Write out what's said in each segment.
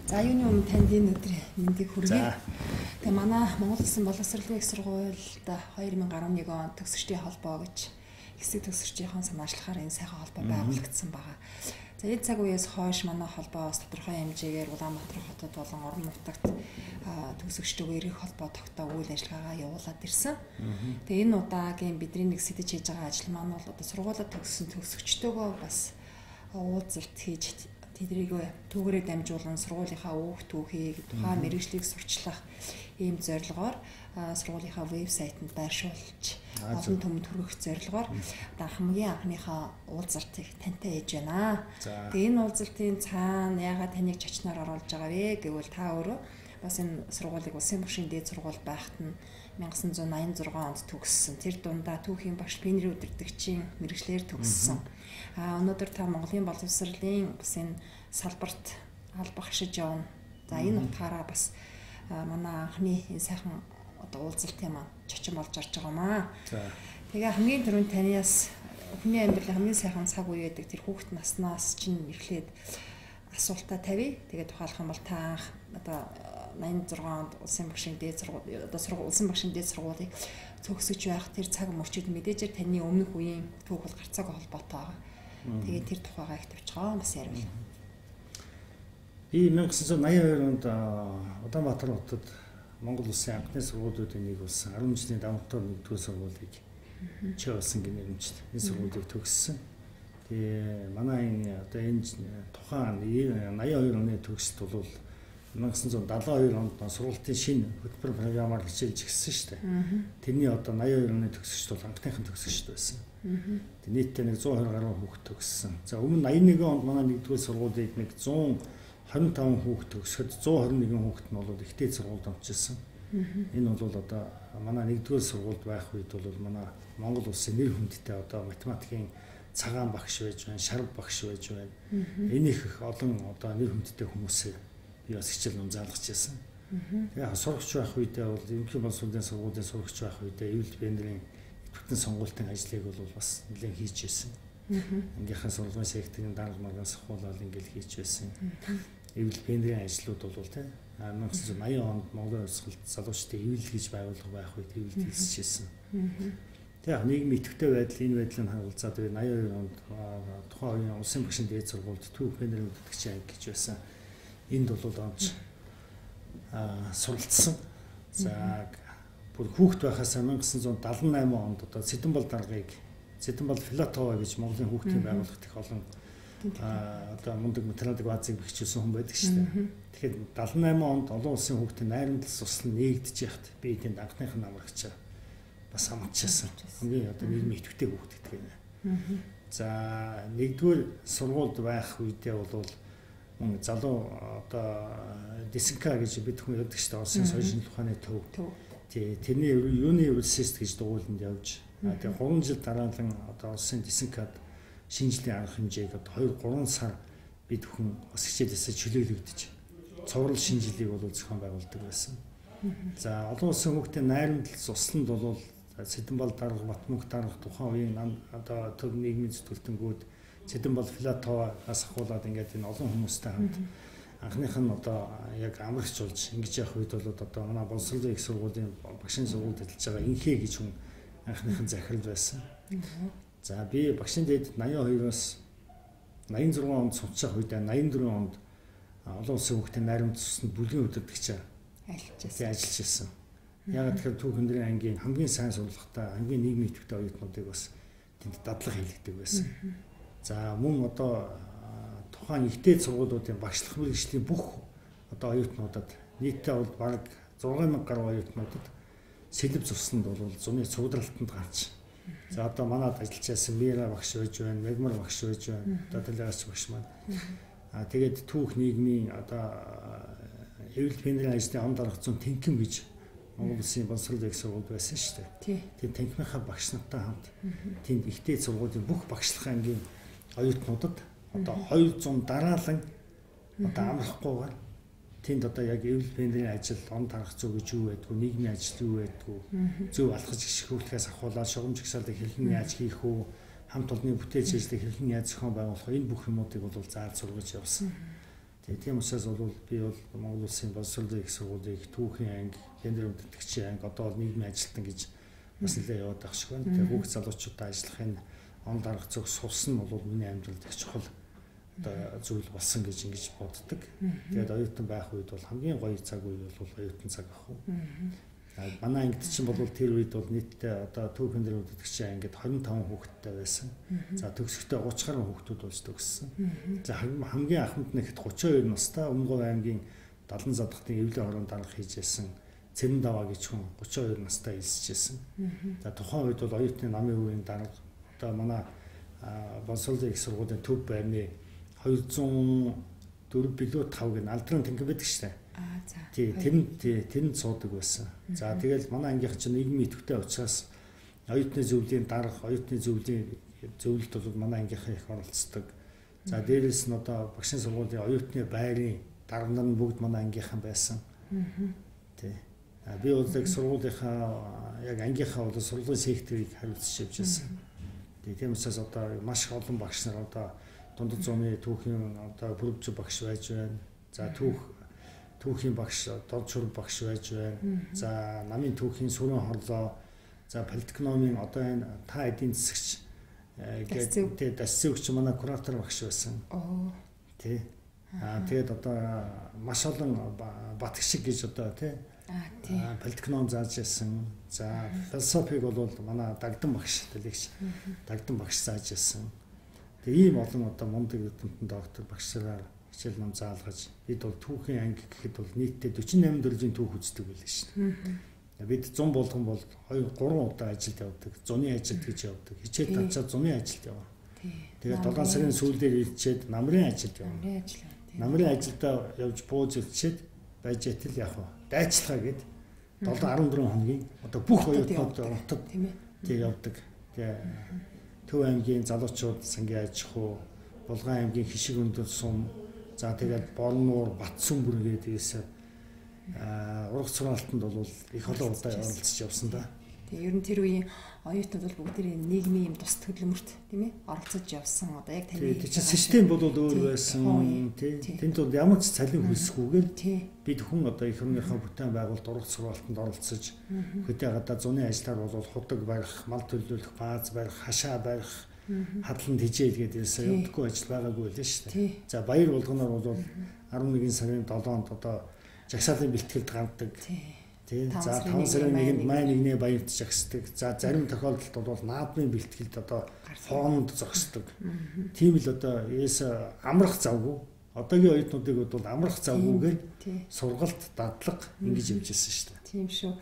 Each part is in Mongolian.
За юуны өмнө танд энэ өдрийн мэндийг хүргэе. Тэгээ манай Монгол Улсын боловсролын их сургуульд 2011 онд төгсөгчдийн холбоо гэж хэсэг төгсөгчдийн санаачлахаар энэ сайхан холбоо байгуулагдсан байгаа. За энэ цаг үеэс хойш манай холбоо бас тодорхой хэмжээгээр Улаанбаатар хотод болон орон нутагт төгсөгчдөө эргэх холбоо тогтоо үйл ажиллагаагаа явуулаад ирсэн. Тэгээ энэ удаагийн бидний нэг сэдэж хийж байгаа ажил маань бол одоо сургуулиуд төгссөн төгсөгчдөөгөө бас уулзалт хийж тэднийг түүгээрээ дамжуулан сургуулийнхаа өөх түүхийг тухайн мэргэжлийг сурчлах ийм зорилгоор сургуулийнхаа вебсайтанд байршуулж олон түмэнд хүргэх зорилгоор одоо хамгийн анхныхаа уулзалтыг тантай хийж байна. Тэгээ энэ уулзалтын цаана яагаад таныг чочноор оруулж байгаа вэ гэвэл та өөрөө бас энэ сургуулийг улсын багшийн дээд сургууль байхад нь 1986 онд төгссөн. Тэр дундаа түүхийн багш, пенерийн удирдагчийн мэргэжлээр төгссөн. Өнөөдөр та Монголын боловсролын бас энэ салбарт албагшиж явна. За энэ утгаараа бас манай анхны энэ сайхан одоо уулзалтын маань чочин болж орж байгаа маа. Тэгээ хамгийн түрүүнд танаас хүний амьдралын хамгийн сайхан цаг үе байдаг тэр хүүхэд наснаас чинь эхлээд асуултаа тавья. Тэгээ тухайлах юм бол та анх одоо 86 онд улсын багшийн дээд сургууль одоо улсын багшийн дээд сургуулийг төгсөж байх тэр цаг мөчид мэдээж таны өмнөх үеийн түүх бол гарцаагүй холбоотой байгаа. Тэгээ тэр тухайгаа их тавьчихаа бас яриул. Би 1982 онд Улаанбаатар хотод Монгол улсын анхны сургуулиудын нэг болсон 10 жилийн давтар нэгдүгээр сургуулийг чи болсон гэнэ нэрмжт энэ сургуулийг төгссөн. Тэгээ манай энэ одоо энэ тухайн 82 оны төгсөлт бол 1972 онд сургуулийн шинэ хөтөлбөр програмаар хичээлж эхэлсэн шүү дээ. Тэрний одоо 82 оны төгсөгчд бол анхныхан төгсөгчд байсан. Тэг нийтдээ нэг 120 гаруй хүүхэд төгссөн. За өмнө 81 онд манай нэгдүгээр сургуулийг нэг 125 хүүхэд төгсөхөд 121 хүүхэд нь бол ихтэй сургуульд онцолсон. Энэ бол одоо манай нэгдүгээр сургуульд байх үед бол манай Монгол улсын нэр хүндтэй одоо математикийн цагаан багш байж байна, шарв багш байж байна. Энэ их олон одоо нэр хүндтэй хүмүүсээ би бас хичээл ном заалгаж байсан. Тэгээ сурагч байх үедээ бол ерөнхий боловсролын сургуулийн сурагч байх үедээ эвлэл бэндрийн идэвхтэн сонгуультын ажлыг бол бас нэлээд хийж байсан. Ангийнхаа сургуулийн секторын дарга маргаас ахуулаад ингээл хийж байсан. Эвлэл бэндрийн ажлууд бол тэ 1980 онд Монголын хувьсгалт залуучдын эвлэл гэж байгууллага байх үед эвлэл хийсэж байсан. Тэгээ нийгмийн идэвхтэй байдал энэ байдлыг харгалзаад би 82 онд тухайн үеийн улсын багшийн дээд сургуульд түүх бэндрийн удирдагчийн анги гэж байсан. Энд бол онц суралцсан. За бүр хүүхэд байхаас 1978 онд одоо Цэдэнбал даргаыг Цэдэнбал Филатова гэж Монголын хүүхдийн байгууллагт их олон одоо мундаг математик баазыг бэхжүүлсэн хүн байдаг шүү дээ. Тэгэхээр 78 онд олон улсын хүүхдийн найрамдал суслал нэгдэж яхад би тэнд анхных нь амрагчаа бас амтчихсан. Хамгийн одоо нийгмийн идэвхтэй хүүхд гэдэг юм. За нэгдүгээр сургуульд байх үедээ бол мөн залуу одоо Десенка гэж бид хүн ярьдаг шүү дээ. Улсын соёл шинжилгээ ухааны төв. Тий, тэрний юуны университет гэж дугуйланд явж тэгээ 3 жил дараалан одоо улсын Десенкад шинэ жилийн арга хэмжээг одоо 2-3 сар бид хүн бас хичээлээсээ чөлөөлөгдөж цуврал шинэ жилийг бол зохион байгуулдаг байсан. За олон улсын хүүхдийн найрамдал сусланд бол Цэдэнбал дарга, Батмөнх дарга тухайн үеийн одоо төв нийгмийн зүтгэлтэнгүүд Цэдэнбал Филатоваас ахуулаад ингээд энэ олон хүмүүстэй хамт анхных нь одоо яг амрагч болж ингэж явах үед бол одоо манай боловсролын их сургуулийн багшийн сургуульд ажиллаж байгаа Инхээ гэж хүн анхных нь захирал байсан. За би багшийн дээд 82-оос 86 онд сурчих үедээ 84 онд олон улсын хүүхдийн найрамд цуснд бүлгийн удирдагчаар ажиллаж байсан. Яагаад тэгэхээр түүх өндрийн ангийн хамгийн сайн сурлагатай, хамгийн нийгмийн идэвхтэй оюутнуудыг бас тэнд дадлага хийлгдэг байсан. За мөн одоо тухайн ихтэй сургуулиудын багшлах мэргэжлийн бүх одоо оюутнуудад нийтдээ бол бараг 6000 гаруй оюутнуудад сэлэв зурсанд бол зуны цугдралтанд гарч. За одоо манад ажиллаж байсан Мира багш байж байна, Мегмар багш байж байна, одоо талигач багш маань. Тэгээд түүх нийгмийн одоо эвлэл пендрийн ажлын он дарга зүүн Тэнхэм гэж Монгол Улсын боловсрол их сургуульд байсан шүү дээ. Тэр Тэнхмийнхаа багш нартай хамт тэнд ихтэй сургуулийн бүх багшлах ангийн оюутнуудад одоо 200 дараалан одоо амрахгүйгээр тэнд одоо яг эвлэл пендрийн ажил, он дарга зүү гэж юу байдгүй, нийгмийн ажил юу байдгүй, зөв алхаж гიშгүүлэхээс ахуулаад шугам жагсаалыг хэрхэн яаж хийх үү, хамт олонны бүтээлч ажлыг хэрхэн яаж зохион байгуулах вэ, энэ бүх юмудыг бол заал сургаж явсан. Тэгээ тийм учраас бол би бол Монгол Улсын боловсролын их сургуулийг түүхийн анги, гендер хүндэтгэгчийн анги одоо бол нийгмийн ажилтан гэж бас нэлээд яваад байх шиг байна. Тэгээ хүүхд залуучуудаа ажиллах энэ он дарга зөв сурсан нь бол миний амьдралд их чухал одоо зүйл болсон гэж ингэж боддог. Тэгээд оюутан байх үед бол хамгийн гоё цаг үе бол оюутан цаг ах уу. Манай ангид чинь бол тэр үед бол нийтдээ одоо түүхэн дээр үдтгэгчийн ангид 25 хүүхэдтэй байсан. За төгсөхдөө 30 гаруй хүүхдүүд болж төгссөн. За хамгийн анханд нэхэд 32 настай Өмнөговь аймгийн 70 задгатын эвлэн хорон дарга хийж байсан Цэрэн даваа гэж хүн 32 настай элсэж байсан. За тухайн үед бол оюутны намын үеийн дарга одоо манай боловсролын их сургуулийн төв байрны 204 билүү 5 гэн алдрын танхим байдаг шүү дээ. Аа за. Тий, тэрэнд суудаг байсан. За тэгэл манай ангийнх чинь нийгмийн идэвхтэй учраас оюутны зөвлөлийн дарга, оюутны зөвлөлийн зөвлөлт бол манай ангийнхаа их оролцдог. За дээрээс нь одоо багшийн сургуулийн оюутны байрын дарга нар нь бүгд манай ангийнхан байсан. Тий. Би бол яг сургуулийнхаа яг ангийнхаа бол сургуулийн секторыг хариуцж явж байсан. Тий, тийм учраас одоо маш олон багш нар одоо дундад зууны түүхийн одоо бүрбж багш байж байна. За түүхийн багш, дорж шүрэг багш байж байна. За намын түүхийн сүрэн хорлоо. За политэкономийн одоо энэ та эдийн засагч гэдэг тий дасцэвч манай куратор багш байсан. Тий. Аа тэгээд одоо маш олон Батгшиг гэж одоо тий политэконом зааж байсан. За философиг бол манай Дагдан багш, талигч Дагдан багш зааж байсан. Тэгээ ийм олон одоо мундаг эрдэмтэн доктор багшаараа хичээл ном заалгаж бид бол түүхийн анги гэхэд бол нийтдээ 48 дөржийн түүх үздэг байлаа шүү дээ. Бид 100 болгон бол 2 3 удаа ажилд явдаг. Зуны ажилд гэж явдаг. Хичээл тавьчаад зуны ажилд явна. Тэгээд 7 сарын сүүлдээр ирчээд намрын ажилд явна. Намрын ажилдаа явж бууж ирчээд байж итэл яг уу дайчилгаа гээд 7 14 хоногийн одоо бүх оюутнууд унтад тий явдаг. Тэгээ Төв аймгийн залуучууд сангийн аж ахуй, Булган аймгийн Хишиг өндөр сум, за тэгээд Борнуур, Батсүн бүр гэдэг ийсээ ургац сураалтанд бол их олон удаа оролцож явсан да. Тэгээ ер нь тэр үеийн оюутнууд бол бүгд тэр нийгмийн юм тус төлөмөрт тийм оролцож явсан. Одоо яг таны тийм чинь систем бол өөр байсан тий. Тэнд бол ямар ч цалин хөлсгүйгээр бид хүн одоо эх орныхоо бүтээн байгуулалт ургац сураалтанд оролцож хөдөө гадаа зуны ажлаар бол худаг барих, мал төлөөлөх, бааз барих, хашаа барих, хадлан тэжээл гэдэг юмсаа явдаггүй ажил байгаагүй байлаа шүү дээ. За баяр болгоноор бол 11 сарын 7-нд одоо жагсаалын бэлтгэлд гардаг. Тий. За 5 сарын 1-нд май 1-ний баярт жагсдаг. За зарим тохиолдолд бол наадмын бэлтгэлд одоо фонд зогсдог. Тийм л одоо ээс амрах завгүй. Одоогийн оюутнуудыг бол амрах завгүйгээр сургалт, дадлага ингэж явж ирсэн шүү дээ. Тийм шүү.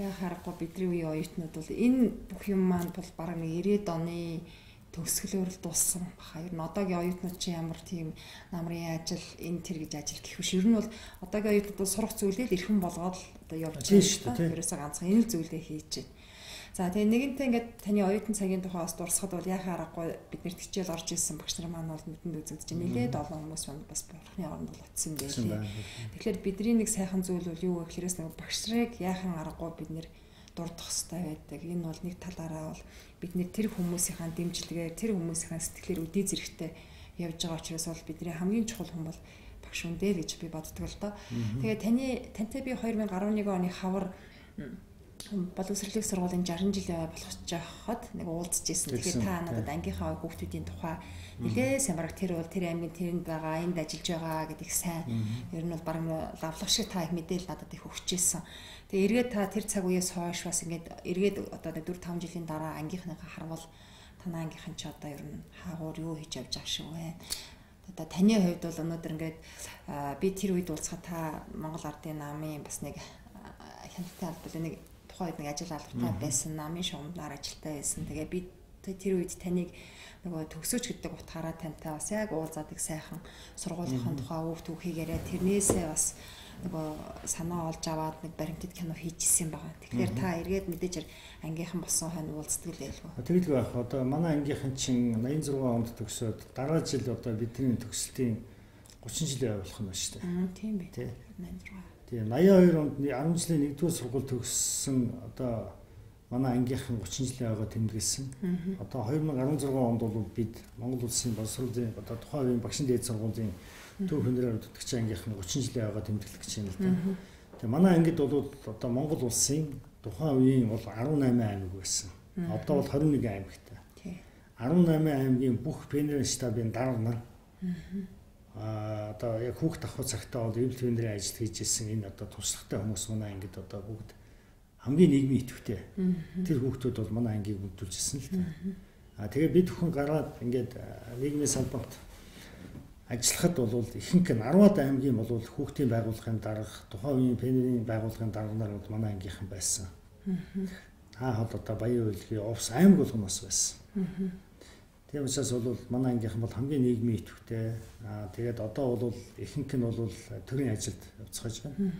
Яа харахгүй бидний үеийн оюутнууд бол энэ бүх юм маань бол бараг нэг 90-ад оны төгсгөлөөр л дууссан баха. Ер нь одоогийн оюутнууд чи ямар тийм намрын ажил энэ тэр гэж ажил гэх биш. Ер нь бол одоогийн оюутнууд бол сурах зүйлээ л эрхэм болгоод л одоо явж байна шүү дээ. Ерөөсөө ганцхан энэ л зүйлээ хийж байна. За тэгээ нэгэнтээ ингээд таны оюутан цагийн тухай бас дурсахад бол яхаа аргагүй бид нарт хичээл орж ирсэн багш нар маань бол нүдэнд үзэгдэж нэлээд олон хүмүүс маань бас бурхны оронд бол очсон байлээ. Тэгэхээр бидний нэг сайхан зүйл бол юу вэ гэхээрээс нэг багш нарыг яахан аргагүй бид нэр дурдах хэрэгтэй байдаг. Энэ бол нэг талаараа бол бид нэр тэр хүмүүсийнхаа дэмжлэгээр, тэр хүмүүсийнхаа сэтгэлээр өдий зэрэгтэй явж байгаа учраас бол бидний хамгийн чухал хүн бол багш хүн дээ гэж би боддог л доо. Тэгээ тантай би 2011 оны хавар боловсролын сургуулийн 60 жилийн болох гэж байхад нэг уулзж ирсэн. Тэгэхээр та надад ангийнхаа хүүхдүүдийн тухай нэлээ сайн бараг тэр бол тэр аймгийн тэрэнд байгаа, энд ажиллаж байгаа гэдэг сайн. Ер нь бол бараг лавлах шиг та их мэдээлэл надад их өгч ирсэн. Тэгээ эргээд та тэр цаг үеэс хойш бас ингээд эргээд одоо 4 5 жилийн дараа ангийнхныхаа харвал танай ангийнхан ч одоо ер нь хаагуур юу хийж явж байгаа шиг байна. Одоо таны хувьд бол өнөөдөр ингээд би тэр үед уулзахад та Монгол Ардын намын бас нэг хяналтын албал нэг тухайн үед нэг ажил албатай байсан, намын шугамнаар ажилтаа байсан. Тэгээ би тэр үед таныг нөгөө төгсөөч гэдэг утгаараа тантай бас яг уулзаад их сайхан сургуулийнхын тухай өв түүхийг яриа тэрнээсээ бас нөгөө санаа олж аваад нэг баримтат кино хийжсэн байгаа. Тэгэхээр та эргээд мэдээж ангийнхан болсон хойно уулздаг л байлгүй. Тэгэлгүй байх. Одоо манай ангийнхан чинь 86 онд төгсөөд дараа жил одоо бидний төгсөлтийн 30 жилийн явуулах нь байна шүү дээ. Тийм бай. 86. Тийм 82 онд 10 жилийн 1-р сургууль төгссөн одоо манай ангийнхан 30 жилийн ойгоо тэмдэглэсэн. Одоо 2016 онд бол бид Монгол Улсын боловсролын одоо тухайн үеийн багшин дээд сургуулийн төв хөндрөөр дутагч ангийнхан 30 жилийн ойгоо тэмдэглэх гэж байна л да. Тэгээ манай ангид бол одоо Монгол Улсын тухайн үеийн бол 18 аймаг байсан. Одоо бол 21 аймагтай. 18 аймгийн бүх пионерийн штабын дарга нар одоо яг хүүхд авах цагтаа бол эвлэл пионерийн ажил хийж ирсэн энэ одоо туршлагатай хүмүүс манай ангид одоо бүгд хамгийн нийгмийн идэвхтэй. Тэр хүүхдүүд бол манай ангийг бүрдүүлж ирсэн л дээ. Тэгээ бид бүхэн гараад ингээд нийгмийн салбарт ажиллахад бол ихэнх нь 10-аад аймгийн бол хүүхдийн байгууллагын дарга, тухайн үеийн пионерийн байгууллагын дарга нар бол манай ангийнхан байсан. Хаа хол одоо Баян үйлгийн Увс аймаг болгоноос байсан. Тийм учраас бол манай ангийнхан бол хамгийн нийгмийн идэвхтэй. Тэгээд одоо бол ихэнх нь бол төрийн ажилд явцгааж байна.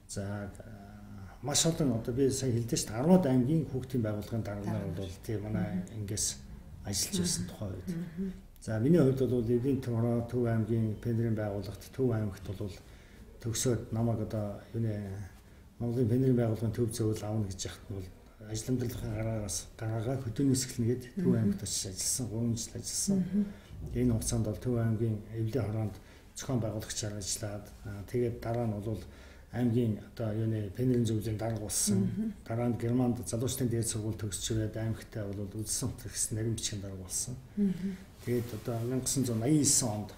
За маш олон одоо би сая хэлдэ шүү дээ 10-аад аймгийн хүүхдийн байгууллагын дарга нар бол тийм манай ангиас ажиллаж байсан тухайн үед. За миний хувьд бол Эвлийн төв Төв аймгийн пионерийн байгууллагт Төв аймагт бол төгсөөд намайг одоо юуны Монголын пионерийн байгууллагын төв зөвлөл авна гэж яхад нь бол ажил амьдралынхаа гараагаа хөдөөнөөс эхлэнгээд Төв аймагт очиж ажилласан, 3 жил ажилласан. Энэ хугацаанд бол Төв аймгийн Эвлийн хороонд зохион байгуулагчаар ажиллаад тэгээд дараа нь бол аймгийн одоо юуны пионерийн зөвлөлийн дарга болсон. Дараа нь Германд залуучдын дээд сургууль төгсөж ирээд аймагтай бол үзсэн утгагч нарийн бичгийн дарга болсон. Тэгээд одоо 1989 онд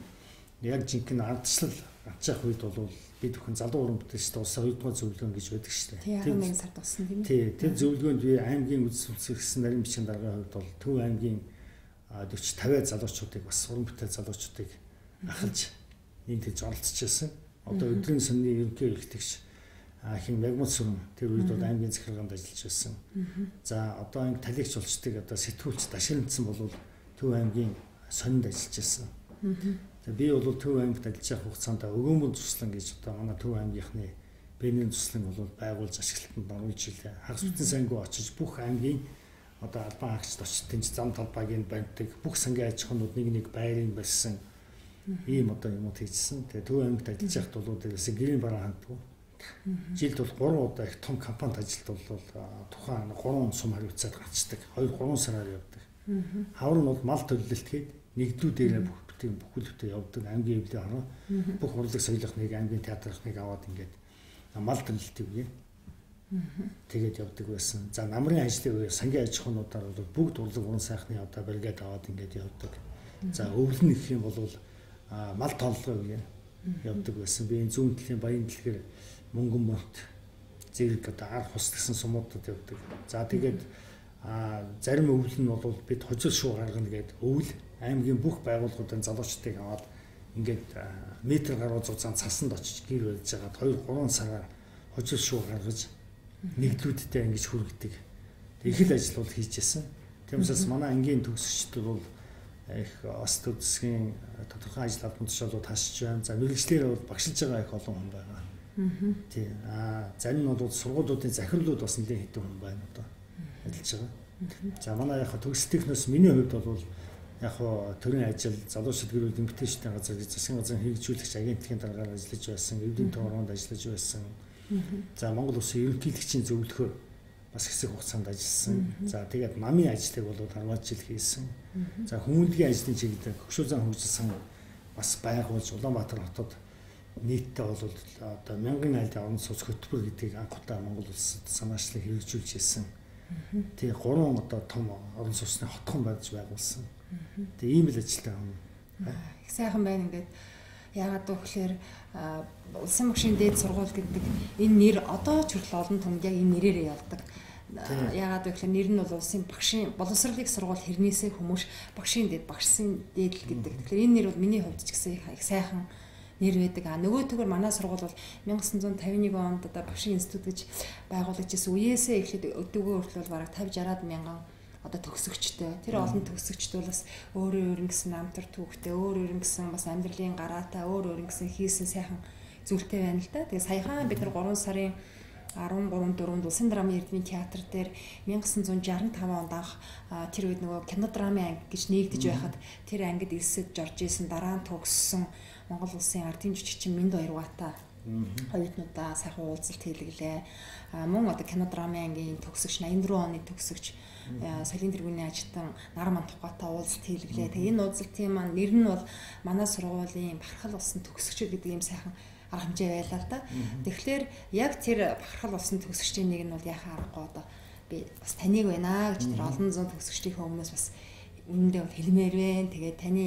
яг жинхэнэ ардчлал гарч үед бол бид бүхэн залуу уран бүтээлчд улсын 2 дугаар зөвлөгөөн гэж байдаг шүү дээ. Тэр 11 сард болсон тийм ээ. Тий, тэр зөвлөгөөнд би аймгийн үзсэн утгагч нарийн бичгийн даргын хувьд бол Төв аймгийн 40 50 залуучуудыг бас уран бүтээл залуучуудыг ахалж нийтж оролцож байсан. Одоо өдрийн сүмний ерөнхий эрхтгч хин Мягмал сүрэн тэр үед бол аймгийн захиргаанд ажиллаж байсан. За одоо анги талигч болчдыг одоо сэтгүүлч дашрамдсан бол Төв аймгийн сонинд ажиллаж байсан. За би бол Төв аймагт ажиллаж явах хугацаанд өгөөмөр туслан гэж одоо манай Төв аймгийнхны пионерийн туслан бол байгуулж ашиглалтанд оруулж илээ. Хагас бүтэн сангуу очиж бүх аймгийн одоо албан хаагчд очиж тэнч зам талбайг нь барьдаг, бүх сангийн аж ахуйнууд нэг нэг байрыг барьсан. Ийм одоо юмуд хийжсэн. Тэгээ Төв аймагт ажиллаж байхад бол дээрээс гэрийн бараа ханддаг. Жилд бол 3 удаа их том компанид ажилд бол тухайн 3 сум хариуцаад гарчдаг. 2-3 сараар явдаг. Хавар нь бол мал төлөлт гээд нэгдлүүдээрээ бүх тийм бүхэлдээ явдаг. Аймгийн эвлийн хороо бүх урлаг соёлынхныг аймгийн театрынхныг аваад ингээд мал төлөлтийг үе. Тэгээд явдаг байсан. За намрын ажлын үе сангийн аж ахуйнуудаар бол бүгд урлаг уран сайхны одоо бригад аваад ингээд явдаг. За өвлөн гэх юм бол мал тооллогын үе явдаг байсан. Би энэ зүүн талын баян дэлгэр мөнгөн мөрт зэрэг одоо ар хус гэсэн сумуудад явдаг. За тэгээд зарим өвөл нь бол бид хожил шуу гаргана гээд өвөл аймгийн бүх байгууллагуудын залуучдыг аваад ингээд метр гаруй зузаан цасанд очиж гэр барьж байгаад 2-3 сараар хожил шуу гаргаж нэгдлүүдтэй ингэж хүргэдэг. Их л ажил бол хийж байсан. Тийм учраас манай ангийн төгсөгчд бол их ос төв засгийн тодорхой ажил албан тушаалууд хашиж байна. За мэргэжлээр бол багшилж байгаа их олон хүн байгаа. Тий. Зарим нь бол сургуулиудын захирлууд бас нэлээд хэдэн хүн байна одоо ажиллаж байгаа. За манай яг төгсөлтийнхнөөс миний хувьд бол яг төрийн ажил, залуучууд гэр бүл эмгтээчдийн газар, засгийн газрын хэрэгжүүлэгч агентлагийн даргаар ажиллаж байсан, эвлийн товроонд ажиллаж байсан. За Монгол Улсын ерөнхийлөгчийн зөвлөхөөр бас хэсэг хугацаанд ажилласан. За тэгээд намын ажлыг бол 10 жил хийсэн. За хүмүүнлэгийн ажлын чиглэлээр хөгшөө зан хөгжил сан бас байгуулж Улаанбаатар хотод нийтдээ бол одоо мянган айлын орон сууц хөтөлбөр гэдгийг анх удаа Монгол улсад санаачлан хэрэгжүүлж ирсэн. Тэгээ гурван одоо том орон сууцны хотхон барьж байгуулсан. Тэгээ ийм л ажилтай хүн. Их сайхан байна ингээд. Яагаад гэвэл улсын багшийн дээд сургууль гэдэг энэ нэр одоо ч хүртэл олон түмэнд яг энэ нэрээрээ явдаг. Яагаад гэвэл нэр нь бол улсын багшийн боловсролын сургууль хэрнээсээ хүмүүш багшийн дээд багшсын дээд л гэдэг. Тэгэхээр энэ нэр бол миний хувьд ч гэсэн их сайхан нэр байдаг. А нөгөөтэйгөр манай сургууль бол 1951 онд одоо багшийн институт гэж байгуулагдчихсан. Үеэсээ эхлээд өдөөгөө хүртэл бол бараг 50 60 мянган одоо төгсөгчтэй. Тэр олон төгсөгчд бол бас өөр өөр ингэсэн намтар түүхтэй, өөр өөр ингэсэн бас амьдралын гараатай, өөр өөр ингэсэн хийсэн сайхан зүйлтэй байна л да. Тэгээ саяхан бид нар 3 сарын 13 4-нд Улсын драмын Эрдмийн театр дээр 1965 онд анх тэр үед нөгөө кино драмын анги гэж нэгдэж байхад тэр ангид элсэж орж исэн, дараа нь төгссөн Монгол Улсын ардын жүжигчин Мэнд Баярвата Оюутнуудаа сайхан уулзалт хийлгэлээ. Мөн одоо кино драмын ангийн төгсөгч 84 оны төгсөгч соёлын тэргүүний ажилтан Нар Мантухгатай уулзалт хийлгэлээ. Тэгээ энэ уулзалтын маань нэр нь бол манай сургуулийн бахархал болсон төгсөгчүүд гэдэг ийм сайхан арга хэмжээ байлаа л да. Тэгэхээр яг тэр бахархал болсон төгсөгчдийн нэг нь бол яхаа аргагүй одоо би бас таныг байна гэж тэр олон зуун төгсөгчдийнхөө өмнөөс бас үнэндээ бол хэлмээр байна. Тэгээд таны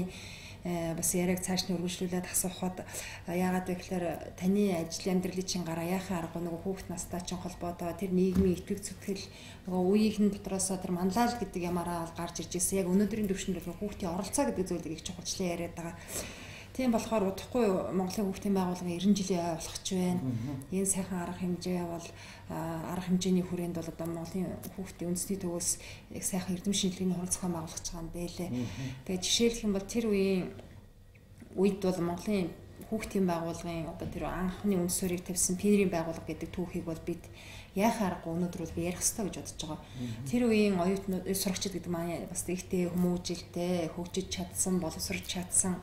бас яриаг цааш нь өргөжлүүлээд асуухад яагаад вэ гэхээр таны ажил амьдралын чинь гараа яхаа аргагүй нөгөө хүүхд настай чинь холбоотой тэр нийгмийн итгэх зүтгэл нөгөө үеийнхэн дотроосоо тэр манлайл гэдэг ямаараа бол гарч ирж ирсэн. Яг өнөөдрийн төвшөнд бол хүүхдийн оролцоо гэдэг зүйлийг их чухалчлан яриад байгаа. Тийм болохоор удахгүй Монголын хүүхдийн байгууллагын 90 жилийн ой болох ч байна. Энэ сайхан арга хэмжээ бол арга хэмжээний хүрээнд бол одоо Монголын хүүхдийн үндэсний төвөөс их сайхан эрдэм шинжилгээний хурал зохион байгуулах гэж байгаа юм бэлээ. Тэгээ жишээлх юм бол тэр үеийн үед бол Монголын хүүхдийн байгууллагын одоо тэр анхны үндэс суурийг тавьсан Пинерийн байгууллага гэдэг түүхийг бол бид яхаа аргагүй өнөөдөр бол би ярих ёстой гэж бодож байгаа. Тэр үеийн оюутнууд сурагчид гэдэг маань бас ихтэй хүмүүжилтэй, хөгжиж чадсан, боловсрч чадсан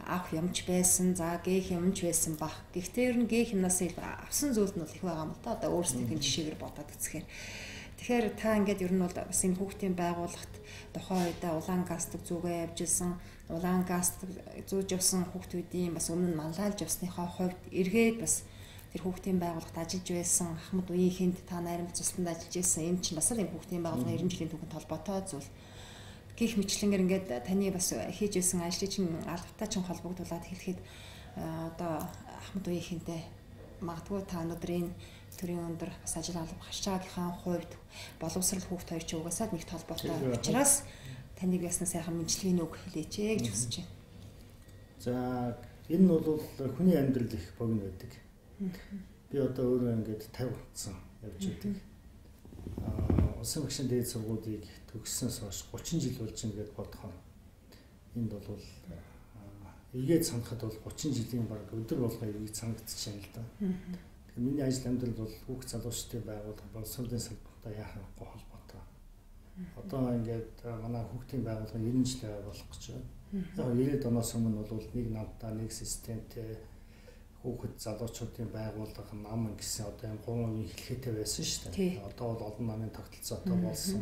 авах юмч байсан, за гээх юмч байсан бах. Гэхдээ ер нь гээх юмнаас авсан зүйл нь бол их байгаа юм л да. Одоо өөрсдийнх нь жишээгээр бодоод үзэхээр. Тэгэхээр та ингээд ер нь бол бас энэ хүүхдийн байгууллагт тухайн үедээ улаан галстук зүгээ явж исэн, улаан галстук зүүж явсан хүүхдүүдийн бас өмнө нь манлайлж явсныхаа хувьд эргээд бас тэр хүүхдийн байгууллагт ажиллаж байсан ахмад үеийнхэнд та найрамд цусланд ажиллаж байсан. Энэ чинь бас л энэ хүүхдийн байгууллагын 90 жилийн түүхэнд холбоотой зүйл. Гэх мэтлэнгээр ингээд таны бас хийж байсан ажлыг чинь албатай чинь холбогдуулаад хэлэхэд одоо ахмад үеийнхэнтэй магадгүй та өнөөдөр энэ төрийн өндөр бас ажил алба гарч байгаагийнхаа хувьд боловсрал хүүхд хоёр чинь угаасаа нэгт холбоотой учраас таныг ясна сайхан мэдлэгийн үг хэлээч ээ гэж хүсэж байна. За энэ нь бол хүний амьдрал их богино байдаг. Би одоо өөрөө ингээд 50 болсон явж байдаг. Улсын багшийн дээд сургуулийг төгссөнөөс хойш 30 жил болж ингээд бодохоор энд бол эргээд санахад бол 30 жилийн баг өдөр болгоо эргээд санагдчих юм л да. Тэгэхээр миний ажил амьдрал бол хүүхд залуучдын байгууллага боловсролын салбартай яхахгүй холбоотой. Одоо ингээд манай хүүхдийн байгууллага 90 жил болох гэж байна. Яг 90-ад оноос өмнө бол нэг намтаа нэг системтэй хүүхэд залуучуудын байгууллага нам гэсэн одоо юм гурван үеийн хэлхээтэй байсан шүү дээ. Одоо бол олон намын тогтолцоотой болсон.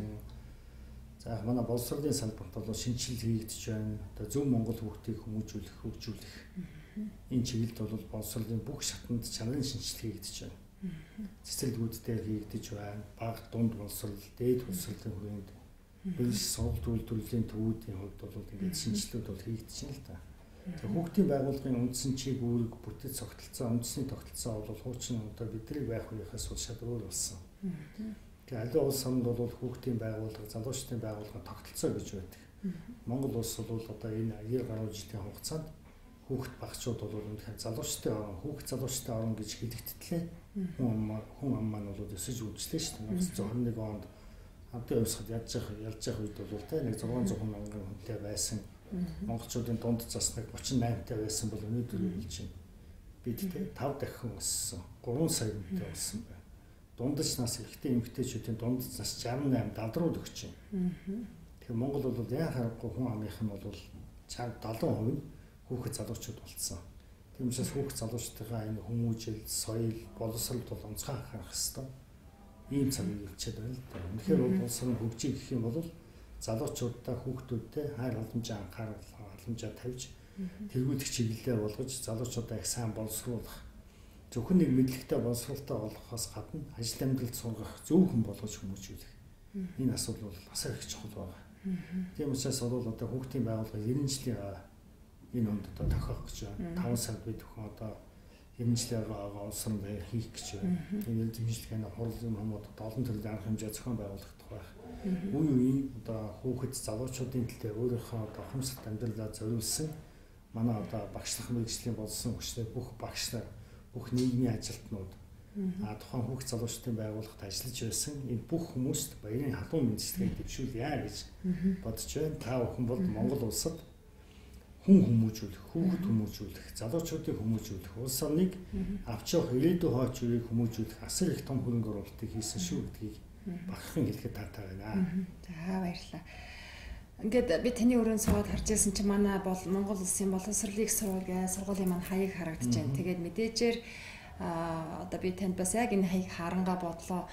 За манай боловсролын салбарт бол шинжилэл хийгдэж байна. Одоо зөв Монгол хүүхдийг хүмүүжүүлэх, хөгжүүлэх энэ чиглэлд бол боловсролын бүх шатанд чанарын шинжилэл хийгдэж байна. Цэцэрлэгүүд дээр хийгдэж байна. Бага дунд боловсрол, дээд боловсролын хүрээнд бэлс сургалт үйлдвэрлэлийн төвүүдийн хувьд бол ингээд шинжилэлүүд бол хийгдэж байна л да. Хүүхдийн байгууллагын үндсэн чиг үүрэг бүтэц тогтолцоо, үндэсний тогтолцоо бол хуучин одоо бидний байх үеийнхээс бол шал өөр болсон. Тэгээ аливаа улс оронд бол хүүхдийн байгууллага, залуучдын байгууллага тогтолцоо гэж байдаг. Монгол улс бол одоо энэ 90 гаруй жилийн хугацаанд хүүхд багчууд бол үнэхээр залуучдын орон, хүүхд залуучдын орон гэж хэлэгдтлээ. Хүн ам маань бол өсөж үржлээ шүү дээ. 1921 онд хамтын хувьсгад ялж явах үед бол тэ нэг 600 мянган хүнтэй байсан. Монголчуудын дунд зас нэг 38-тай байсан бол өнөөдөр хэлж байна. Бид тэ 5 дахин өссөн. 3 сая хүнтэй болсон байна. Дундаж нас эрэгтэй эмэгтэйчүүдийн дундаж нас 68 70 руу өгч байна. Тэгэхээр Монгол бол яа харахгүй хүн амынх нь бол 70% нь хүүхэд залуучууд болцсон. Тийм учраас хүүхэд залуучдынхаа энэ хүмүүжил, соёл, боловсролд бол онцгой анхаарах ёстой. Ийм цаг ирчээд байна л да. Үнэхээр бол улс орон хөгжих гэх юм бол залуучуудаа хүүхдүүдтэй хайр халамжаа анхаарал халамжаа тавьж тэргүүлэх чиглэлээр болгож залуучуудаа их сайн боловсруулах зөвхөн нэг мэдлэгтэй боловсролтой болгохоос гадна ажил амьдралд сургах зөв хүн болгож хүмүүжүүлэх энэ асуудал бол бас их чухал байна. Тийм учраас бол одоо хүүхдийн байгууллага 90 жилийн энэ онд одоо тохиох гэж байна. 5 сард бид бүхэн одоо 90 жилийн улс орон даяар хийх гэж байна. Энэ дэмжлэгийн хурал юм хүмүүс одоо олон төрлийн арга хэмжээ зохион байгуулагдах байх. Үе үеийн одоо хүүхэд залуучуудын төлөө өөрийнхөө одоо ухамсарт амьдралаа зориулсан манай одоо багшлах мэргэжлийн болсон хүчтэй бүх багш нар, бүх нийгмийн ажилтнууд тухайн хүүхд залуучдын байгууллагад ажиллаж байсан энэ бүх хүмүүст баярын халуун мэндчилгээг дэвшүүлье гэж бодож байна. Та бүхэн бол Монгол улсад хүн хүмүүжүүлэх, хүүхэд хүмүүжүүлэх, залуучуудыг хүмүүжүүлэх, улс орныг авч явах ирээдүйн хойч үеийг хүмүүжүүлэх асар их том хөрөнгө оруулалтыг хийсэн шүү гэдгийг бахархан хэлэхэд таатай байна. За баярлалаа. Ингээд би таны өрөөнд суугаад харж байсан чинь манай бол Монгол улсын боловсролын их сургууль сургуулийн маань хаяг харагдаж байна. Тэгээд мэдээжээр одоо би танд бас яг энэ хаяг харангаа бодлоо.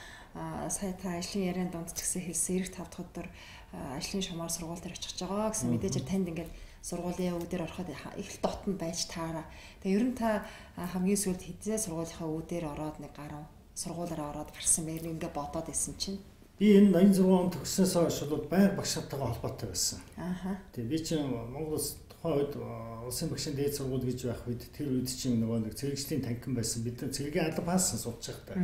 Сая та ажлын яриан дунд ч гэсэн хэлсэн 95 дахь өдөр ажлын шумаар сургууль дээр очих гэж байгаа гэсэн мэдээж танд ингээд сургуулийн үүдээр ороход их л дотн байж таараа. Тэгээ ер нь та хамгийн сүүлд хэзээ сургуулийнхаа үүдээр ороод нэг гарав сургуулаараа ороод гарсан бэ ингээ бодоод исэн чинь. Би энэ 86 он төгссөнөөс хойш бол байнга багш нартайгаа холбоотой байсан. Ааха. Тэгээ би чинь Монгол улс тухайн үед улсын багшийн дээд сургууль гэж байх үед тэр үед чинь нөгөө нэг цэрэгчдийн танхим байсан. Бид нар цэргийн алба хаасан сууж байхдаа.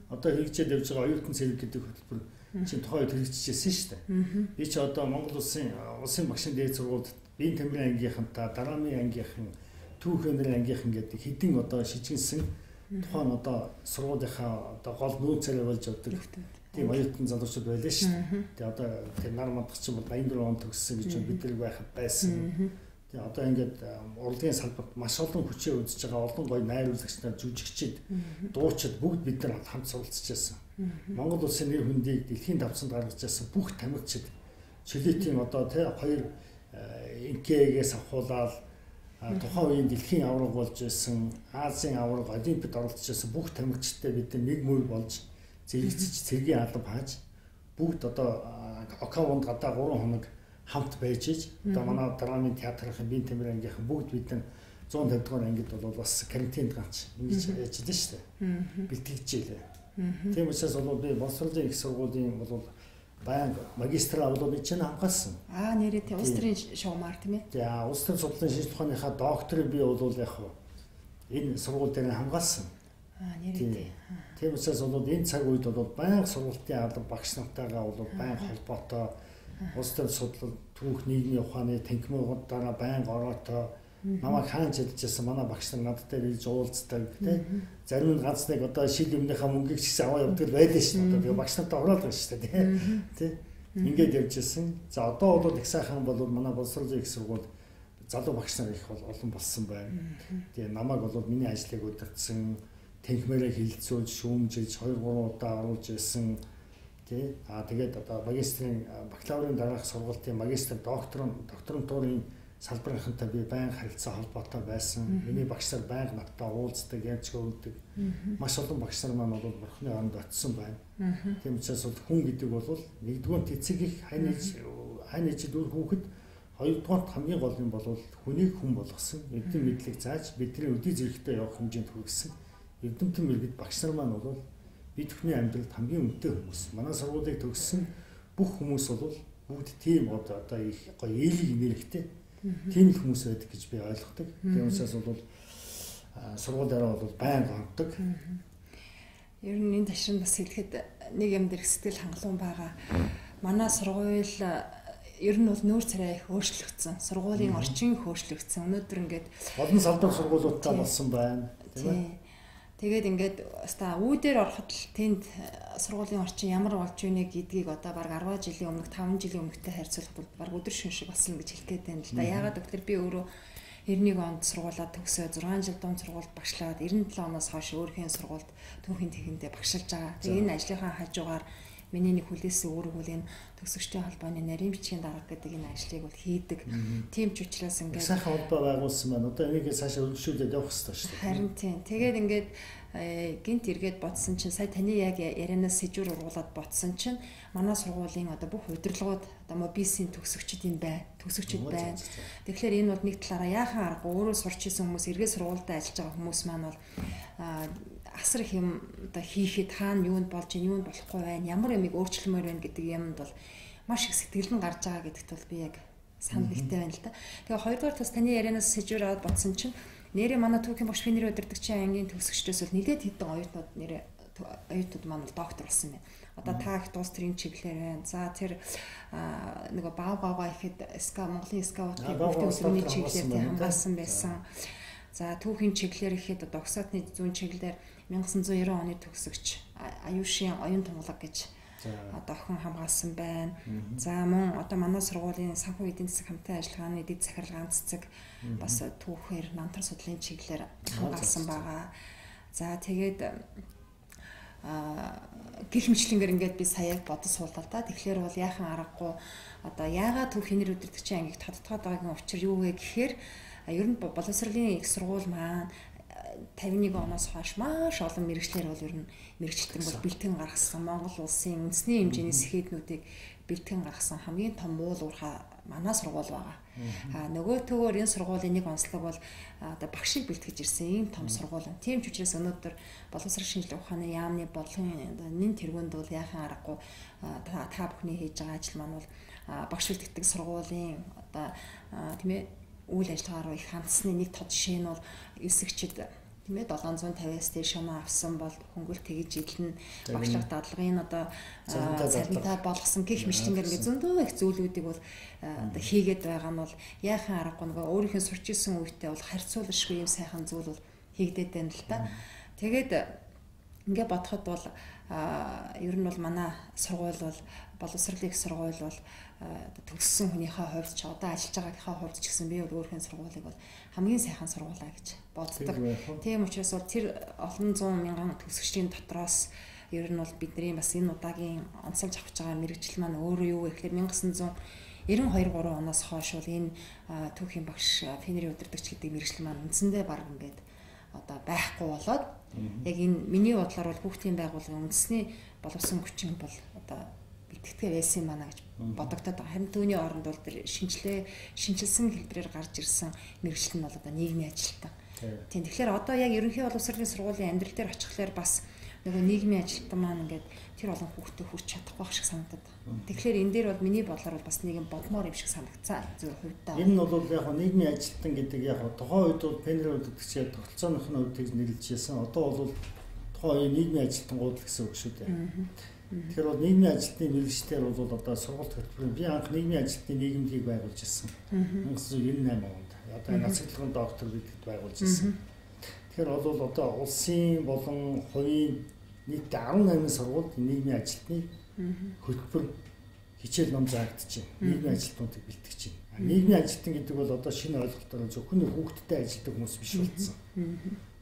Одоо хэрэгжээд явж байгаа оюутан цэрэг гэдэг хөтөлбөр чинь тухайн үед хэрэгжижсэн шүү дээ. Би чи одоо Монгол улсын багшийн дээд сургуульд биеийн тамирын ангийнхантай, дарааны ангийнхан, түүх өнөрийн ангийнхан гэдэг хэдин одоо шижигнсэн тухайн одоо сургуулийнхаа одоо гол нүүр царай болж явдаг. Тийм оюутан залуучууд байлаа шүү дээ. Тэгээ одоо тэр нар мандах чинь бол 84 он төгссөн гэж бид нар байхад байсан. Тэгээ одоо ингээд урлагийн салбарт маш олон хүчээ үзэж байгаа олон гоё найруулагч нар, жүжигчид, дуучид бүгд бид нар хамт суралцж байсан. Монгол улсын нэр хүндийг дэлхийн давцанд гаргаж байсан бүх тамирчид чөлөөтийн одоо тий хоёр инкегээс авахуулаад тухайн үеийн дэлхийн аварга болж байсан, Азийн аварга, Олимпиад оролцож байсан бүх тамирчидтай бид нэг мөр болж зэрэгцэж цэргийн алба хааж бүгд одоо Окавонд гадаа 3 хоног хамт байж иж одоо манай драмын театрын биеийн тамир ангийнхан бүгд бид нар 150 дугаар ангид бол бас карантинд ганц ингэж яаж илээ шүү дээ. Бэлтгэжээ. Тийм учраас бол би боловсролын их сургуулийн бол байнга магистраа бол би чинь хамгаалсан. Аа нэрээ тий улс төрийн шугамар тийм ээ. За улс төрийн судлалын шинжлэх ухааныхаа докторыг би бол яг энэ сургууль дээр хамгаалсан. Аа нэрээ тий. Тийм учраас бол энэ цаг үед бол байнга сургуулийн алба багш нартайгаа бол байнга холбоотой улс төрийн судлал түүх нийгмийн ухааны танхимуудаараа байнга ороотой намайг хаан чадчихсан манай багш нар надтай ирж уулздаг тий. Зарим нь ганц нэг одоо шил юмныхаа мөнгийг ч гэсэн аваа явдаг байлаа шүү дээ. Тэгээ багш нартай ороод байгаа шүү дээ тий. Ингээд явж ирсэн. За одоо бол их сайхан бол манай боловсролын их сургууль залуу багш нар их бол олон болсон байна. Тэгээ намайг бол миний ажлыг удирдсан, танхимаараа хилцүүлж, шүүмжилж 2 3 удаа оруулж ирсэн тий. Аа тэгээд одоо магистрийн бакалаврын дараах сургалтын магистр, докторантурын салбарынхантай би байнга харилцаа холбоотой байсан. Миний багш нар байнга надтай уулздаг, ярьж өгдөг. Маш олон багш нар маань бол бурхны оронд очисон байна. Тийм учраас бол хүн гэдэг бол нэгдүгээр эцэг их хань ээж үр хүүхэд, хоёрдугаарт хамгийн гол нь бол хүнийг хүн болгосон, эрдэм мэдлэг зааж бидний өдий зэрэгтэй явах хэмжээнд хүргэсэн. Эрдэмтэн мэргэд багш нар маань бол бид бүхний амьдралд хамгийн үнэтэй хүмүүс. Манай сургуулийг төгссөн бүх хүмүүс бол бүгд тийм одоо их гоё ээлийг нэрхтэй тийм л хүмүүс байдаг гэж би ойлгодог. Тийм учраас бол сургуулиараа бол байнга ордог. Ер нь энэ ташрын бас хэлэхэд нэг юм дээр сэтгэл хангалуун байгаа. Манай сургууль ер нь бол нүүр царай их өөрчлөгдсөн. Сургуулийн орчин их өөрчлөгдсөн. Өнөөдөр ингээд олон салбар сургуулиудтай болсон байна, тийм ээ. Тэгээд ингээд өста үүдээр ороход л тэнд сургуулийн орчин ямар болж байна гэдгийг одоо бараг 10 жилийн өмнөх 5 жилийн өмнөхтэй харьцуулахад бол бараг өдөр шөнө шиг болсон гэж хэлэх гээд байна л да. Яагаад гэвэл би өөрөө 91 онд сургуулаа төгсөө 6 жил дунд сургуульд багшлаад 97 оноос хойш өөрхийн сургуульд түүхийн тэхэндээ багшилж байгаа. Тэгээд энэ ажлынхаа хажуугаар миний нэг хүлээсэн үүрэг бол энэ төгсөгчдийн холбооны нарийн бичгийн дарга гэдэг энэ ажлыг бол хийдэг. Тийм ч учраас ингээд сайхан холбоо байгуулсан байна. Одоо энийг цаашаа өргөжүүлээд явах хэрэгтэй шүү дээ. Харин тийм. Тэгээд ингээд гинт эргээд бодсон чинь сая таны яг ярианаас сэжүүр ургуулад бодсон чинь манай сургуулийн одоо бүх удирдлагууд одоо мобисийн төгсөгчд юм байна. Төгсөгчд байна. Тэгэхээр энэ бол нэг талаараа яахан аргагүй өөрөө сурч исэн хүмүүс эргээд сургуультай ажиллаж байгаа хүмүүс маань бол асар их юм одоо хийхэд хаана юунд болж ийн юунд болохгүй байна, ямар юмыг өөрчлөмөр байна гэдэг юмд бол маш их сэтгэл нь гарч байгаа гэдэгт бол би яг санал нэгтэй байна л да. Тэгээ хоёрдугаар тус таны ярианаас сэжүүр аваад бодсон чинь нэрээ манай түүхийн багш би нэр удирдагчийн ангийн төгсөгчдөөс бол нэлээд хэдэн оюутнууд нэрээ оюутнууд маань бол доктор болсон байна. Одоо та их улс төрийн чиглэлээр байна. За тэр нөгөө баав баавга ихэд Монголын скаутын хүүхдийн өсвөрний чиглэлээр хамгаалсан байсан. За түүхийн чиглэлээр ихэд одоо угсаатны зүүн чиглэлээр 1990 оны төгсөгч Аюушийн оюун тунгалаг гэж одоо охин хамгаалсан байна. За мөн одоо манай сургуулийн санхүү эдийн засаг хамтын ажиллагааны дэд захирал ганц цэцэг бас түүхээр намтар судлалын чиглэлээр хамгаалсан байгаа. За тэгээд гих мэтлэнгээр ингээд би сая бодож суулаа та. Тэгэхээр бол яахан аргагүй одоо яагаад түүхийн нэр удирдагчийн ангийг тодтогоод байгаагийн учир юу вэ гэхээр ер нь боловсролын их сургууль маань 51 оноос хойш маш олон мэргэжлэр бол ер нь мэргэжилтэн бол бэлтгэн гаргасан. Монгол улсын үндэсний хэмжээний сэхэднүүдийг бэлтгэн гаргасан хамгийн том уул уурхай манай сургууль байгаа. А нөгөөтөөр энэ сургуулийн нэг онцлог бол одоо багшийг бэлтгэж ирсэн ийм том сургууль. Тийм ч учраас өнөөдөр боловсрол шинжилгээ ухааны яамны бодлогын нэн тэргуунд бол яахан аргагүй та бүхний хийж байгаа ажил маань бол багш бэлтгэдэг сургуулийн одоо тийм ээ үйл ажиллагаа руу их хандсаны нэг тод жишээ нь бол эсэгчид тийм ээ 750-аас дээш оноо авсан бол хөнгөл тэгж идэлнэ, багшлах дадлагын одоо цалинтай болгосон гих мэтлэнгээр ингээ зөндөө их зүйлүүдийг бол одоо хийгээд байгаа нь бол яахан аргагүй нөгөө өөрийнх нь сурч исэн үедээ бол харьцуулашгүй юм сайхан зүйл бол хийгдээд байна л та. Тэгээд ингээ бодоход бол ер нь бол манай сургууль бол боловсролын их сургууль бол төгссөн хүнийхээ хувьд ч одоо ажиллаж байгаагийнхаа хувьд ч гэсэн би бол өөрийнхөө сургуулийг бол хамгийн сайхан сургуулаа гэж боддог. Тийм учраас бол тэр олон зуун мянган төгсөгчдийн дотроос ер нь бол бидний бас энэ удаагийн онцолж авч байгаа мэргэжил маань өөрөө юу вэ гэхээр 1992 3 оноос хойш бол энэ түүхийн багш Фенерийн удирдагч гэдэг мэргэжил маань үндсэндээ баг ингээд одоо байхгүй болоод яг энэ миний бодлоор бол хүүхдийн байгууллагын үндэсний боловсон хүчин бол одоо бэлтгэдэг байсан юм байна гэж бодогдоод байгаа. Харин түүний оронд бол тэр шинжилсэн хэлбэрээр гарч ирсэн мэргэжил нь бол одоо нийгмийн ажилтан. Тийм, тэгэхээр одоо яг ерөнхий боловсролын сургуулийн амьдрал дээр очихлоор бас нөгөө нийгмийн ажилтан маань ингээд тэр олон хүүхдэд хүрч чадахгүй байх шиг санагдаад. Тэгэхээр энэ дээр бол миний бодлоор бол бас нэг юм бодмоор юм шиг санагцсан зөв хувьдаа. Энэ нь бол яг нийгмийн ажилтан гэдэг яг тухайн үед бол Пенер удирдагчид тогтолцооных нь үед тэгж нэрлэж байсан. Одоо бол тухайн үеийн нийгмийн ажилтангууд л гэсэн үг шүү дээ. Тэгэхээр бол нийгмийн ажилтны мэргэжлээр бол одоо сургалт хөтөлбөрийн би анх нийгмийн ажилтны нийгэмлэгийг байгуулж ирсэн. 1998 онд. Одоо нацагдлын доктор гэдэгт байгуулж ирсэн. Тэгэхээр бол одоо улсын болон хувийн нийтдээ 18 сургуульд нийгмийн ажилтны хөтөлбөр хичээл ном заагдаж байна. Нийгмийн ажилтнуудыг бэлтгэж байна. Нийгмийн ажилтан гэдэг бол одоо шинэ ойлголтоор зөвхөн хүүхдтэй ажилладаг хүмүүс биш болсон.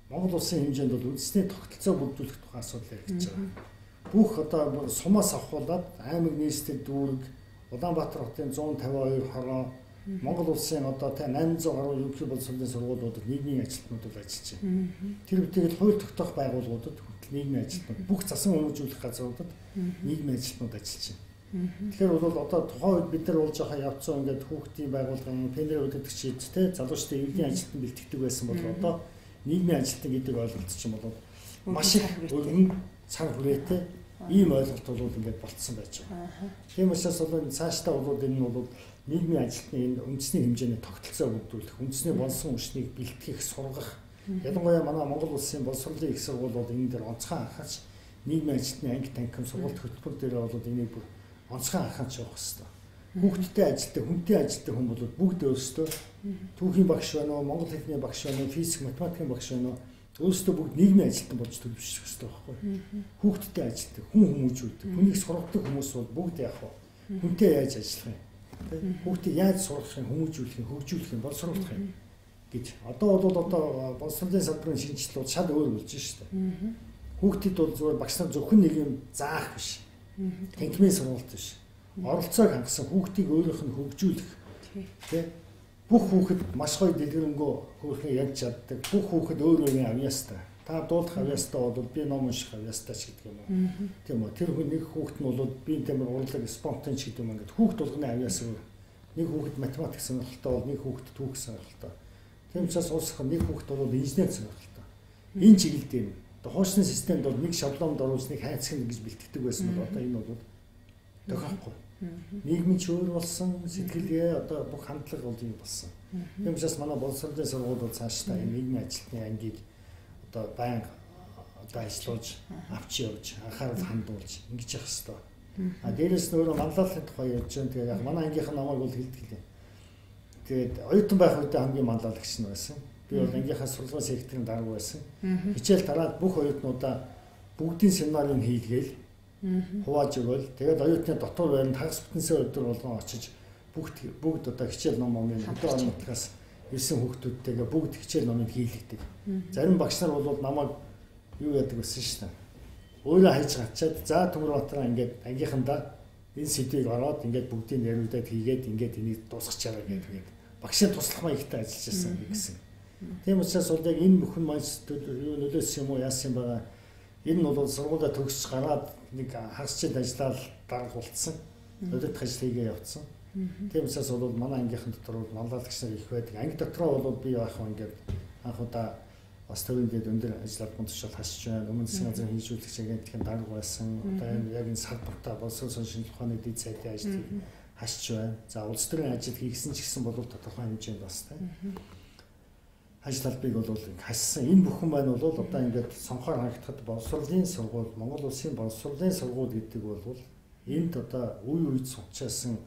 Монгол улсын хэмжээнд бол үндэсний тогтолцоо бүрдүүлэх тухай асуудал яригдж байгаа. Бүх одоо сумаас авахуулаад аймаг нийслэл дүүрэг Улаанбаатар хотын 152 хороо Монгол улсын одоо 800 гаруй ерөнхий боловсролын сургуулиудад нийгмийн ажилтнууд бол ажиллаж байна. Тэр бүтээл хууль тогтоох байгууллагуудад хүртэл нийгмийн ажилтнууд бүх засан хүмүүжүүлэх газруудад нийгмийн ажилтнууд ажиллаж байна. Тэгэхээр бол одоо тухайн үед бид нар болж байгаа явцсан ингээд хүүхдийн байгууллагын пенер удирдагчид те залуучдын иргэдийн ажилтан бэлтгэдэг байсан бол одоо нийгмийн ажилтан гэдэг ойлголт чинь бол маш их өргөн цар хүрээтэй ийм ойлголт бол ингээд болцсон байж байгаа. Тийм учраас бол цаашдаа бол энэ нь бол нийгмийн ажилтны энэ үндэсний хэмжээний тогтолцоо бүрдүүлэх, үндэсний болсон хүчнийг бэлтгэх, сургах. Ялангуяа манай Монгол улсын боловсролын их сургууль бол энэ дээр онцгой анхаарч нийгмийн ажилтны анги танхим сургалт хөтөлбөр дээр бол энийг бүр онцгой анхаарч явах хэрэгтэй. Хүүхдтэй ажилтдаг, хүнтэй ажилтдаг хүн бол бүгд өөрсдөө түүхийн багш байна уу, монгол хэлний багш байна уу, физик, математикийн багш байна уу, өөрсдөө бүгд нийгмийн ажилтан болж төлөвшөх хэрэгтэй байхгүй. Хүүхдтэй ажилтдаг, хүн хүмүүжүүлдэг, хүнийг сургадаг хүмүүс бол бүгд яах вэ? Хүнтэй яаж ажиллах юм? Хүүхдийг яаж сургах юм, хүмүүжүүлэх юм, хөгжүүлэх юм, боловсруулах юм гэж. Одоо бол одоо боловсролын салбарын шинжилэл бол шал өөр болж шүү дээ. Хүүхдэд бол зүгээр багш нар зөвхөн нэг юм заах биш. Танхимын сургалт биш. Оролцоог хангасан хүүхдийг өөрийнх нь хөгжүүлэх. Тэ? Бүх хүүхэд маш гоё дэлгэрэнгүй хөөрхөн ярьж чаддаг. Бүх хүүхэд өөр өөрийн авьяастай. Та дуулах авьяастай бол би ном унших авьяастай ч гэдэг юм уу. Тийм үү. Тэр хүн нэг хүүхэд нь бол би тэмэр урлаг спонтан ч гэдэг юм ингээд хүүхэд болгоны авьяас өөр. Нэг хүүхэд математик сонирхолтой бол нэг хүүхэд түүх сонирхолтой. Тийм учраас улс нэг хүүхэд бол инженер сонирхолтой. Энэ чиглэлд юм. Одоо хуучны системд бол нэг шаблонд оруулж нэг хайцаг гэж бэлтгэдэг байсан бол одоо энэ бол тохирохгүй. Нийгмийн ч өөр болсон, сэтгэлгээ одоо бүх хандлага бол юм болсон. Тийм учраас манай боловсролын сургууль бол цаашдаа энэ нийгмийн ажилтны ангийг одоо байнга одоо ажиллуулж авч явж анхаарал хандуулж ингэж явах хэрэгтэй. А дээрээс нь өөрөө манлайлалын тухай ярьж байна. Тэгээд яг манай ангийнх нь намайг бол хэлдэг лээ. Тэгээд оюутан байх үедээ хамгийн манлайлагч нь байсан. Би бол ангийнхаа сурлагын секторын дарга байсан. Хичээл тараад бүх оюутнуудаа бүгдийн семинарыг хийлгээл хувааж өгөөл. Тэгээд оюутны дотор байранд хагас бүтэнсээ өдөр болгон очиж бүгд одоо хичээл ном номын хөдөө орон нутгаас ирсэн хүүхдүүдтэйгээ бүгд хичээл номыг хийлгдэг. Зарим багш нар бол намайг юу яадаг байсан шүү дээ. Өөрөө хайж гачаад за Төмөрбаатараа ингээд ангийнхандаа энэ сэдвийг ороод ингээд бүгдийг яриудаад хийгээд ингээд энийг дуусгачаарай гэдэг. Багшийн туслах маягтай ажиллаж байсан гэсэн. Тийм учраас бол яг энэ бүхэн маань юу нөлөөлсөн юм уу яасан юм байгаа. Энэ нь бол сургуулаа төгсөж гараад нэг хагас жил ажиллаад дарга болцсон. Удирдах ажил хийгээ явцсан. Тийм учраас бол манай ангийнхан дотор бол манлайлагч нар их байдаг. Анги дотроо бол би яах вэ ингээд анх удаа бас төвийн дэд өндөр ажил албан тушаал хасч байна. Өмнө засгийн газрын хийжүүлэгч агентлагийн дарга байсан. Одоо энэ яг энэ салбартаа боловсрол шинжилгээ ухааны дэд сайдын ажлыг хасч байна. За улс төрийн ажил хийгсэн ч гэсэн бол тодорхой хэмжээнд бас тийм ажил албыг бол хассан. Энэ бүхэн маань бол одоо ингээд сонхоор харагдахад боловсролын сургууль, Монгол улсын боловсролын сургууль гэдэг бол энд одоо үе үед сучаасан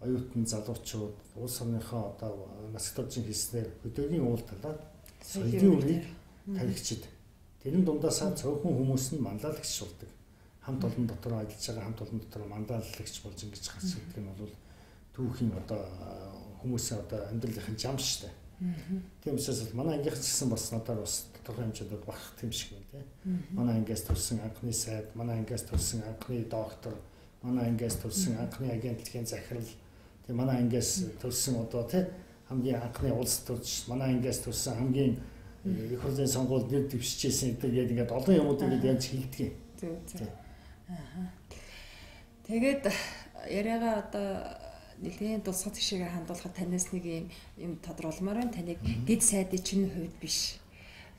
оюутан залуучууд улс орныхоо одоо насагтолжин хийснээр хөдөөгийн уул талаад соёлын үрийг тарихчид. Тэрэн дундаасаа цөөхөн хүмүүс нь манлайлагч болдог. Хамт олон дотор ажиллаж байгаа хамт олон дотор манлайлагч болж ингэж гарч ирдэг нь бол түүхийн одоо хүмүүсийн одоо амьдралын жам шүү дээ. Тийм учраас манай ангийнх ч гэсэн бас надаар бас тодорхой хэмжээнд бах тийм шиг байна тийм. Манай ангиас төрсэн анхны сайд, манай ангиас төрсэн анхны доктор, манай ангиас төрсэн анхны агентлагийн захирал, тийм манай ангиас төрсэн одоо тийм хамгийн анхны улс төрч, манай ангиас төрсэн хамгийн их хурлын сонгуульд нэр дэвшижсэн гэдэг яг ингээд олон юмудыг ингээд яаж хэлдэг юм. Зөв зөв. Аа. Тэгээд яриагаа одоо нэлийн дулсах тийшээгээ хандуулахад танаас нэг юм тодруулмаар байна. Таныг дэд сайдын чинь хувьд биш.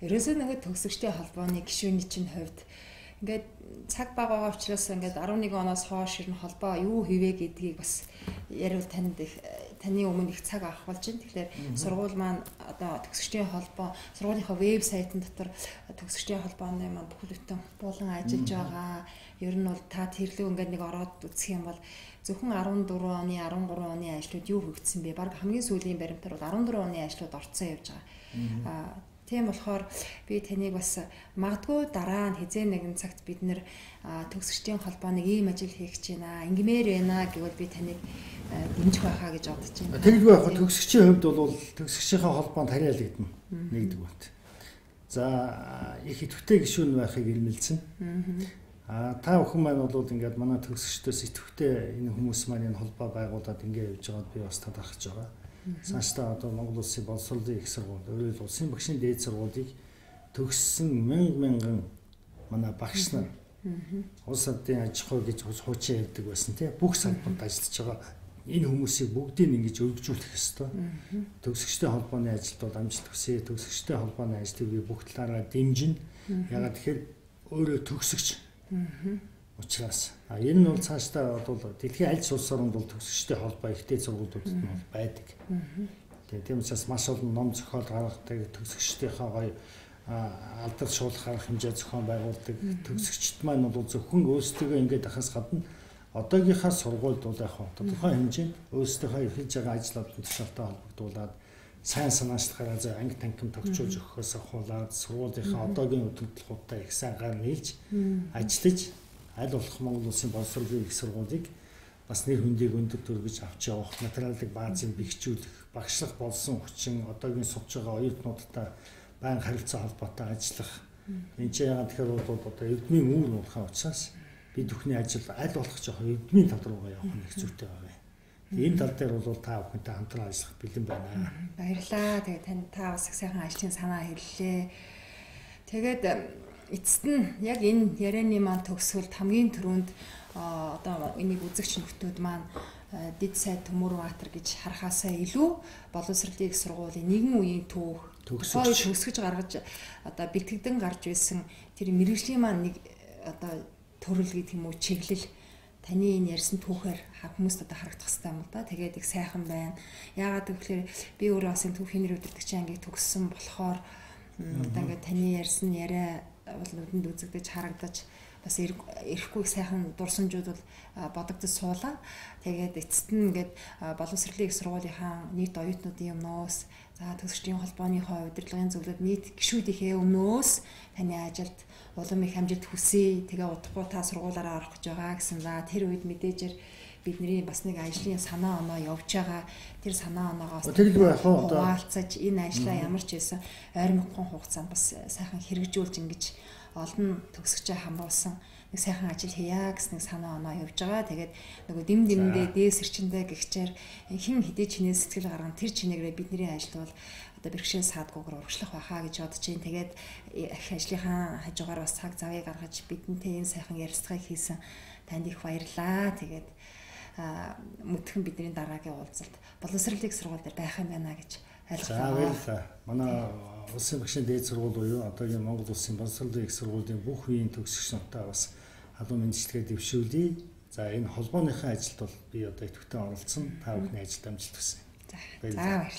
Ерөөсөө нөгөө төгсөгчтэй холбооны гишүүний чинь хувьд ингээд цаг бага байгаа учраас ингээд 11 оноос хойш ер нь холбоо юу хийвэ гэдгийг бас яриул танд их таны өмнө их цаг авах болж байна. Тэгэхээр сургууль маань одоо төгсөгчдийн холбоо сургуулийнхаа вебсайтн дотор төгсөгчдийн холбооны маань бүхэл бүтэн буулан ажиллаж байгаа. Ер нь бол та тэрлүү ингээд нэг ороод үзэх юм бол зөвхөн 14 оны 13 оны ажлууд юу хийгдсэн бэ? Бараг хамгийн сүүлийн баримтаар бол 14 оны ажлууд орцсон явж байгаа. Тийм болохоор би таныг бас магадгүй дараа нь хизээ нэгэн цагт бид нэр төгсөгчдийн холбооныг ийм ажил хийх гэж байна, ингэмээр байна гэвэл би таныг дэмжих байхаа гэж бодож байна. Тэргүй яг төгсөгчийн хувьд бол төгсөгчийнхээ холбоонд харьяалагдана нэгдүгürt. За их идэвхтэй гишүүн байхыг ирмэлцэн. Та бүхэн маань бол ингээд манай төгсөгчдөөс идэвхтэй энэ хүмүүс маань энэ холбоо байгуулад ингээд явж байгаад би бас талархаж байгаа. Цаашдаа одоо Монгол улсын боловсролын их сургууль, өөрөөр улсын багшийн дээд сургуулийг төгссөн мянга мянган манай багш нар улс одын аж ахуй гэж хуучин ярьдаг байсан тийм бүх салбарт ажиллаж байгаа энэ хүмүүсийг бүгдийг ингэж өргөжүүлэх ёстой. Төгсөгчтэй холбооны ажилд бол амжилт хүсье. Төгсөгчтэй холбооны ажлыг би бүх талаараа дэмжинэ. Ягаад тэгэхээр өөрөө төгсөгч учраас энэ нь бол цаашдаа бол дэлхийн аль ч улс оронд бол төгсөгчтэй холбоо ихтэй сургуулиудад нь бол байдаг. Тийм учраас маш олон ном зохиол гаргадаг, төгсөгчдийнхээ гоё алдар шуулах арга хэмжээ зохион байгуулдаг. Төгсөгчд маань бол зөвхөн өөрсдөө ингээд ахаас гадна одоогийнхаа сургуульд бол яг тодорхой хэмжээнд өөрсдийнхөө эрхэлж байгаа ажил албан тушаалтай холбогдуулаад сайн санаачлахаараа зөө анги танхим тогтчулж өгөхөөс ахуулаад сургуулийнхаа одоогийн удирдлагуудтай их сайнгаар нийлж ажиллаж аль болох Монгол улсын боловсролын их сургуулийг бас нэр хүндийг өндөр төргөж авч явах, материалын баазыг бэхжүүлэх, багшлах болсон хүчин одоогийн сууж байгаа оюутнуудтай байнга харилцаа холбоотой ажиллах. Энд чинь яагаад тэгэхээр бол одоо эрдмийн үүр болохоо учраас бид бүхний ажил аль болох жоохон эрдмийн тал руугаа явах нь их зүйтэй байгаа юм. Энэ тал дээр бол та бүхэнтэй хамтран ажиллах бэлэн байна. Баярлалаа. Тэгээ тань та бас их сайхан ажлын санаа хэллээ. Тэгээд эцэст нь яг энэ ярианы маань төгсгөлд хамгийн түрүүнд одоо энийг үзэгч нөхдүүд маань дэд сайд Төмөрбаатар гэж харахаасаа илүү боловсролын их сургуулийн нэгэн үеийн түүх төгсгөж гаргаж одоо бэлтгэдэн гарч ирсэн тэр мэргэжлийн маань нэг одоо төрөл гэдэг юм уу чиглэл таны энэ ярьсан түүхээр хүмүүст одоо харагдах хэрэгтэй юм л да. Тэгээд их сайхан байна. Яагаад гэвэл би өөрөө бас энэ түүхийн нэр удирдагчийн ангийг төгссөн болохоор одоо ингээд таны ярьсан яриа бол нүдэнд үзэгдэж харагдаж бас ирэхгүй их сайхан дурсамжууд бол бодогдож суулаа. Тэгээд эцэст нь ингээд боловсролын их сургуулийнхаа нийт оюутнуудын өмнөөс за төгсөгчдийн холбооныхоо удирдлагын зөвлөлд нийт гишүүдийнхээ өмнөөс таны ажилд улам их амжилт хүсье. Тэгээ удахгүй та сургуулаараа орох гэж байгаа гэсэн. За тэр үед мэдээжэр бидний бас нэг ажлын санаа оноо явж байгаа. Тэр санаа оноогоос хуваалцаж энэ ажлаа ямар ч байсан ойрмогхон хугацаанд бас сайхан хэрэгжүүлж ингэж олон төгсөгчөө хамруулсан нэг сайхан ажил хийя гэсэн нэг санаа оноо явж байгаа. Тэгээд нөгөө дэм дэмдээ дээсэрчэндээ гихчээр хин хэдий чинээс сэтгэл гарган тэр чинээрээ бидний ажил бол одоо бэрхшээл саадгүйгээр урагшлах байхаа гэж бодож байна. Тэгээд их ажлынхаа хажуугаар бас цаг завыг гаргаж бидэнтэй энэ сайхан ярилцлагыг хийсэн танд их баярлалаа. Тэгээд мөтгөн бидний дараагийн уулзалт боловсролын их сургууль дээр байх юм байна гэж ойлголоо. За, баярлалаа. Манай улсын багшийн дээд сургууль буюу одоогийн Монгол Улсын боловсролын их сургуулийн бүх үеийн төгсөгч нартаа бас халуун мэндчилгээ дэвшүүлье. За, энэ холбооныхаа ажилд бол би одоо идэвхтэй оролцсон. Та бүхний ажилд амжилт хүсье. За, баярлалаа.